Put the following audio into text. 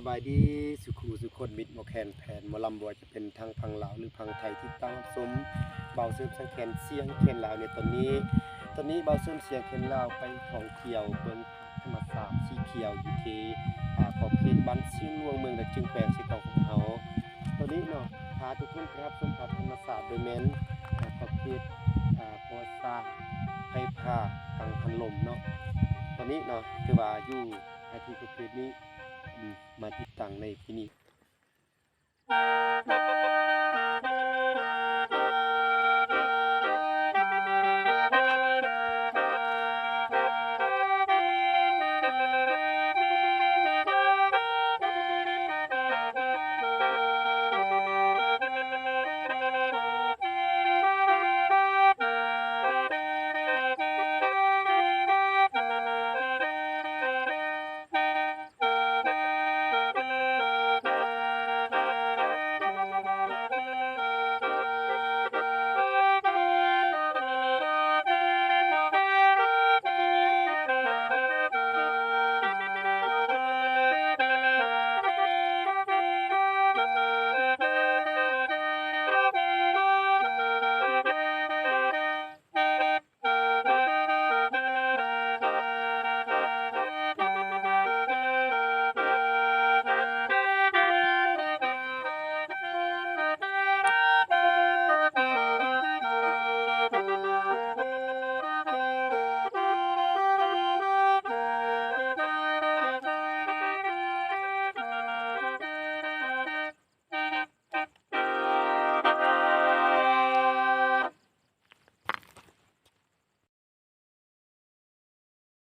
ສະບາຍດີສູ່ຄູ່ສູ່ຄົນ ມິດໝໍແຄນ ແຟນໝໍລຳ ບໍ່ວ່າຈະເປັນທາງຝັ່ງລາວ ຫຼື ຝັ່ງໄທ ທີ່ຕິດຕາມຮັບຊົມບ່າວເສີມສຽງແຄນ ສຽງແຄນລາວໃນຕອນນີ້. ຕອນນີ້ບ່າວເສີມສຽງແຄນລາວໄປທ່ອງທ່ຽວເບິ່ງ ທຳມະຊາດສີຂຽວຢູ່ທີ່ ອາ ຂອບເຂດບ້ານຊຽງຫຼວງ ເມືອງດາກຈຶງ ແຂວງຊຽງຂວາງຂອງເຮົາ. ຕອນນີ້ເນາະ ພາທຸກຄົນໄປຮັບຊົມພາບທຳມະຊາດ ໂດຍແມ່ນ ອາ ຂອບເຂດ ອາ ກໍ່ສ້າງໄຟຟ້າກັງຫັນລົມເນາະ. ຕອນນີ້ເນາະ ຖືວ່າຢູ່ ອາ ທີ່ຂອບເຂດນີ້ ອືມ ມາຕິດຕັ້ງໃນປີນີ້.